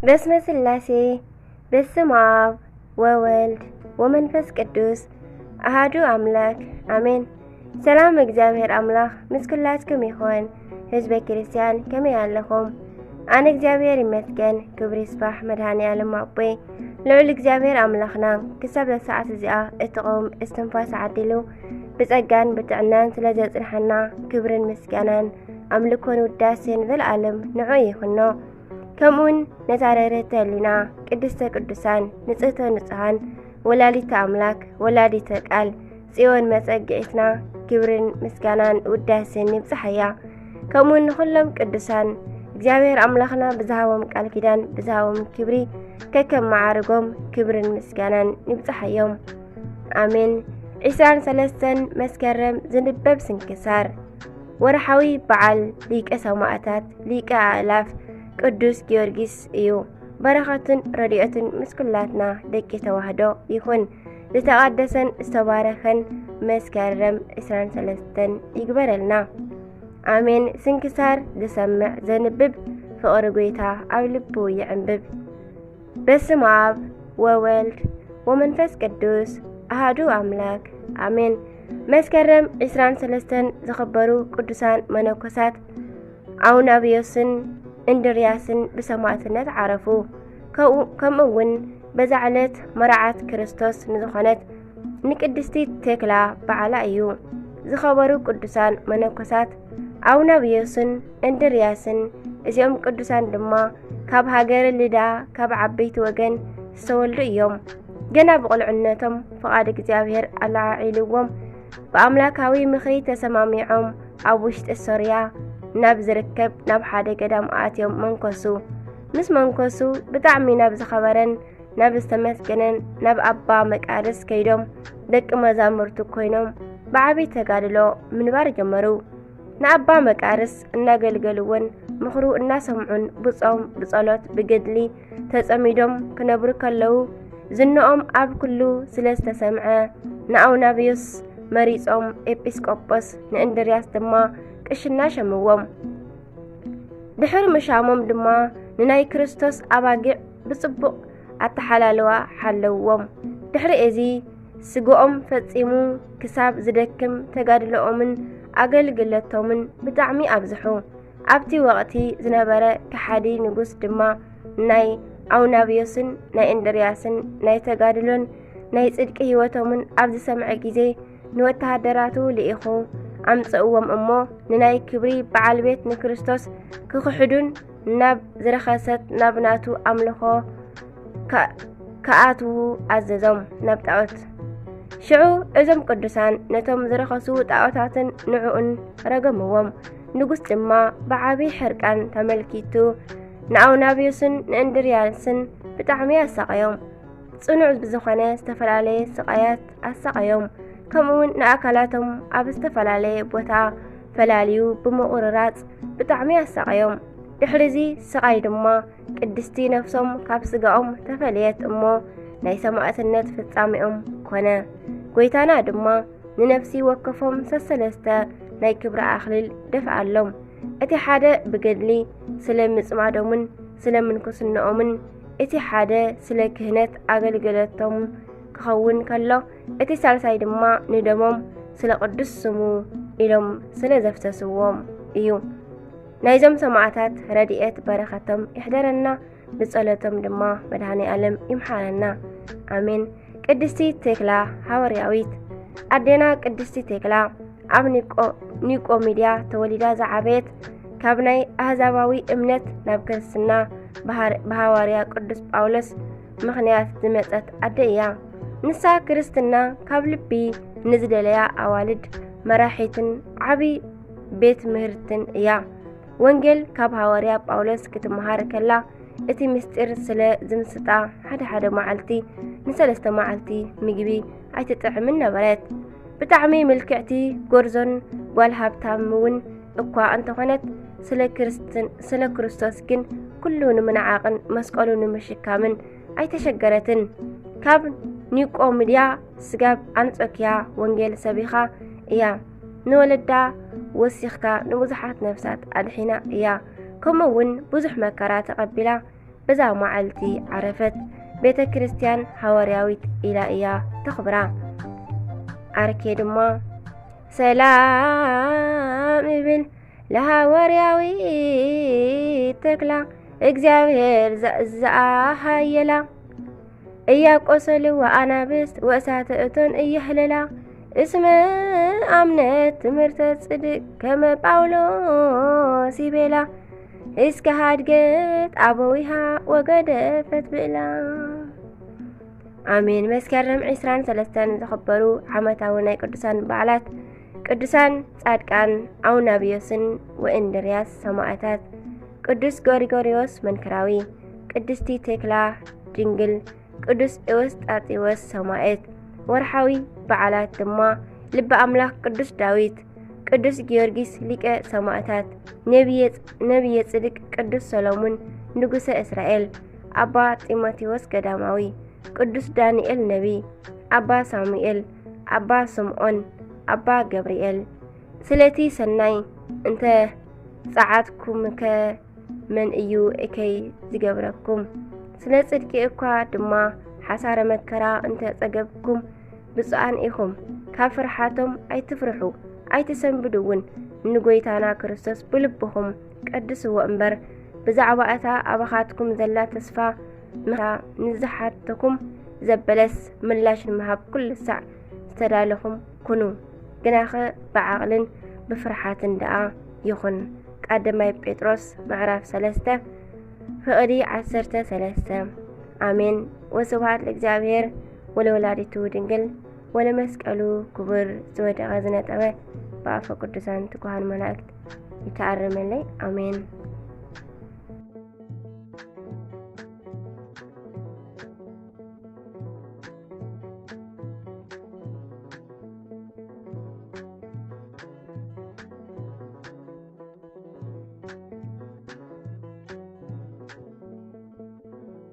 በስመ ስላሴ፣ በስመ አብ ወወልድ ወመንፈስ ቅዱስ አሃዱ አምላክ አሜን። ሰላም እግዚኣብሔር አምላክ ምስ ኩላትኩም ይኹን። ህዝበ ክርስቲያን ከመይ ኣለኹም? ኣነ እግዚኣብሔር ይመስገን፣ ክብሪ ይስባሕ መድኃኔ ዓለም ኣቦይ ልዑል እግዚኣብሔር ኣምላኽና። ክሳብ እዛ ሰዓት እዚኣ እትቐውም እስትንፋስ ዓዲሉ ብጸጋን ብጥዕናን ስለ ዘጽንሓና ክብርን ምስጋናን ኣምልኮን ውዳሴን ዘለዓለም ንዑ ይኹኖ። ከምኡውን ነዛ ርህርህቲ ህሊና ቅድስተ ቅዱሳን ንጽህተ ንጹሃን ወላዲተ ኣምላክ ወላዲተ ቃል ጽዮን መጸግዒትና ክብርን ምስጋናን ውዳሴን ይብጽሓያ። ከምኡውን ንኹሎም ቅዱሳን እግዚኣብሔር ኣምላኽና ብዝሃቦም ቃል ኪዳን ብዝሃቦም ክብሪ ከከም መዓርጎም ክብርን ምስጋናን ይብጽሓዮም። ኣሜን። ዕስራን ሰለስተን መስከረም ዝንበብ ስንክሳር። ወርሓዊ በዓል ሊቀ ሰማዕታት ሊቀ ኣእላፍ ቅዱስ ጊዮርጊስ እዩ። በረኸትን ረድኤትን ምስ ኩላትና ደቂ ተዋህዶ ይኹን። ዝተቓደሰን ዝተባረኸን መስከረም ዕስራን ሰለስተን ይግበረልና። ኣሜን። ስንክሳር ዝሰምዕ ዘንብብ ፍቕሪ ጐይታ ኣብ ልቡ ይዕንብብ። በስመ አብ ወወልድ ወመንፈስ ቅዱስ አሃዱ አምላክ አሜን። መስከረም ዕስራን ሰለስተን ዝኸበሩ ቅዱሳን መነኮሳት ኣውናብዮስን እንድርያስን ብሰማዕትነት ዓረፉ። ከምኡ፣ ከምኡ እውን በዛ ዕለት መርዓት ክርስቶስ ንዝኾነት ንቅድስቲ ቴክላ በዓላ እዩ። ዝኸበሩ ቅዱሳን መነኮሳት ኣውናብዮስን እንድርያስን፣ እዚኦም ቅዱሳን ድማ ካብ ሃገረ ልዳ ካብ ዓበይቲ ወገን ዝተወልዱ እዮም። ገና ብቑልዕነቶም ፍቓድ እግዚኣብሔር ኣለዓዒልዎም ብኣምላካዊ ምኽሪ ተሰማሚዖም ኣብ ውሽጢ ሶርያ ናብ ዝርከብ ናብ ሓደ ገዳም ኣትዮም መንኮሱ። ምስ መንኮሱ ብጣዕሚ ናብ ዝኸበረን ናብ ዝተመስገነን ናብ ኣባ መቃርስ ከይዶም ደቂ መዛሙርቱ ኮይኖም ብዓቢ ተጋድሎ ምንባር ጀመሩ። ንኣባ መቃርስ እናገልገልዎን ምኽሩ እናሰምዑን ብጾም ብጸሎት ብገድሊ ተጸሚዶም ክነብሩ ከለዉ ዝንኦም ኣብ ኩሉ ስለ ዝተሰምዐ ንኣውናብዮስ መሪጾም ኤጲስቆጶስ ንእንድርያስ ድማ ቅሽና ሸምዎም። ድሕሪ ምሻሞም ድማ ንናይ ክርስቶስ ኣባጊዕ ብጽቡቕ ኣተሓላልዋ ሓለውዎም። ድሕሪ እዚ ስግኦም ፈጺሙ ክሳብ ዝደክም ተጋድሎኦምን ኣገልግሎቶምን ብጣዕሚ ኣብዝሑ። ኣብቲ ወቕቲ ዝነበረ ከሓዲ ንጉስ ድማ ናይ ኣውናብዮስን ናይ እንድርያስን ናይ ተጋድሎን ናይ ጽድቂ ህይወቶምን ኣብ ዝሰምዐ ግዜ ንወተሃደራቱ ልኢኹ ኣምጽእዎም እሞ ንናይ ክብሪ በዓል ቤት ንክርስቶስ ክኽሕዱን ናብ ዝረኸሰት ናብ ናቱ ኣምልኾ ከ-፣ ክኣትዉ ኣዘዞም፣ ናብ ጣዖት። ሽዑ እዞም ቅዱሳን ነቶም ዝረኸሱ ጣዖታትን ንዕኡን ረገምዎም። ንጉስ ድማ ብዓቢ ሕርቃን ተመልኪቱ ንኣውናብዮስን ንእንድርያስን ብጣዕሚ ኣሳቐዮም። ጽኑዕ ብዝኾነ ዝተፈላለየ ስቓያት ኣሳቐዮም። ከምኡውን ንኣካላቶም ኣብ ዝተፈላለየ ቦታ ፈላልዩ ብምቑርራጽ ብጣዕሚ ኣሳቐዮም። ድሕሪ እዚ ስቓይ ድማ ቅድስቲ ነፍሶም ካብ ስጋኦም ተፈለየት እሞ ናይ ሰማዕትነት ፍጻሜኦም ኮነ። ጐይታና ድማ ንነፍሲ ወከፎም ሰሰለስተ ናይ ክብሪ ኣኽሊል ደፍኣሎም። እቲ ሓደ ብገድሊ ስለ ምጽማዶምን ስለ ምንኩስንኦምን፣ እቲ ሓደ ስለ ክህነት ኣገልግሎቶም ክኸውን ከሎ፣ እቲ ሳልሳይ ድማ ንደሞም ስለ ቅዱስ ስሙ ኢሎም ስለ ዘፍሰስዎም እዩ። ናይዞም ሰማዕታት ረድኤት በረኸቶም ይሕደረና፣ ብጸሎቶም ድማ መድኃኔ ዓለም ይምሓረና። ኣሜን። ቅድስቲ ቴክላ ሃዋርያዊት። ኣዴና ቅድስቲ ቴክላ ኣብ ኒቆ-፣ ኒቆሚድያ ተወሊዳ ዝዓበየት፣ ካብ ናይ ኣህዛባዊ እምነት ናብ ክርስትና ብሃር-፣ ብሃዋርያ ቅዱስ ጳውሎስ ምኽንያት ዝመጸት ኣደ እያ። ንሳ ክርስትና ካብ ልቢ ንዝደለያ ኣዋልድ መራሒትን ዓቢ ቤት ምህርትን እያ። ወንጌል ካብ ሃዋርያ ጳውሎስ ክትመሃር ከላ፣ እቲ ምስጢር ስለ ዝምስጣ፣ ሓደ ሓደ መዓልቲ ንሰለስተ መዓልቲ ምግቢ ኣይትጥዕምን ነበረት። ብጣዕሚ ምልክዕቲ፣ ጎርዞን ጓል ሃብታም እውን እኳ እንተኾነት፣ ስለ ክርስትን-፣ ስለ ክርስቶስ ግን ኩሉ ንምንዓቕን መስቀሉ ንምሽካምን ኣይተሸገረትን። ካብ ኒቆምድያ ስጋብ ኣንጾኪያ ወንጌል ሰቢኻ እያ። ንወለዳ ወሲኽካ ንብዙሓት ነፍሳት ኣድሒና እያ። ከምኡ እውን ብዙሕ መከራ ተቐቢላ፣ በዛ መዓልቲ ዓረፈት ቤተ ክርስቲያን ሃዋርያዊት ኢላ እያ ተኽብራ። ኣርኬ ድማ ሰላም እብል ለሃዋርያዊ ተክላ እግዚኣብሔር ዘእዝኣ ሃየላ እያ ቆሰልዋ ኣናብስት ወእሳተ እቶን እየህለላ እስመ ኣምነት ትምህርተ ጽድቅ ከመ ጳውሎስ ይቤላ እስከ ሃድገት ኣበዊሃ ወገደፈት ብእላ። ኣሜን። መስከረም ዕስራን ሰለስተን ዝኽበሩ ዓመታዊ ናይ ቅዱሳን በዓላት ቅዱሳን ጻድቃን ኣውናብዮስን ወእንድርያስ ሰማዕታት፣ ቅዱስ ጎሪጎርዮስ መንክራዊ፣ ቅድስቲ ቴክላ ድንግል፣ ቅዱስ ኤዎስጣቴዎስ ሰማዕት። ወርሓዊ በዓላት ድማ ልበ ኣምላኽ ቅዱስ ዳዊት፣ ቅዱስ ጊዮርጊስ ሊቀ ሰማዕታት፣ ነቢየ ጽድቅ ቅዱስ ሰሎሙን ንጉሰ እስራኤል፣ ኣባ ጢሞቴዎስ ገዳማዊ፣ ቅዱስ ዳንኤል ነቢ፣ ኣባ ሳሙኤል፣ ኣባ ስምዖን፣ ኣባ ገብርኤል። ስለቲ ሰናይ እንተ ጸዓትኩምከ መን እዩ እከይ ዝገብረኩም? ስለ ጽድቂ እኳ ድማ ሓሳረ መከራ እንተ ጸገብኩም ብፁዓን ኢኹም። ካብ ፍርሓቶም ኣይትፍርሑ፣ ኣይትሰንብዱ እውን። ንጎይታና ክርስቶስ ብልብኹም ቀድስዎ እምበር፣ ብዛዕባ እታ ኣባኻትኩም ዘላ ተስፋ ምኽራ ንዝሓተኩም ዘበለስ ምላሽ ንምሃብ ኩሉ ሳዕ ዝተዳለኹም ኩኑ። ግናኸ ብዓቕልን ብፍርሓትን ደኣ ይኹን። ቀዳማይ ጴጥሮስ ምዕራፍ ሰለስተ ፍቕዲ ዓሰርተ ሰለስተ። ኣሜን። ወስብሐት ለእግዚኣብሔር ወለወላዲቱ ድንግል ወለመስቀሉ ክቡር። ዝወደቐ ዝነጠበ ብኣፈ ቅዱሳን ትጉሃን መላእክት ይተኣረመለይ። ኣሜን።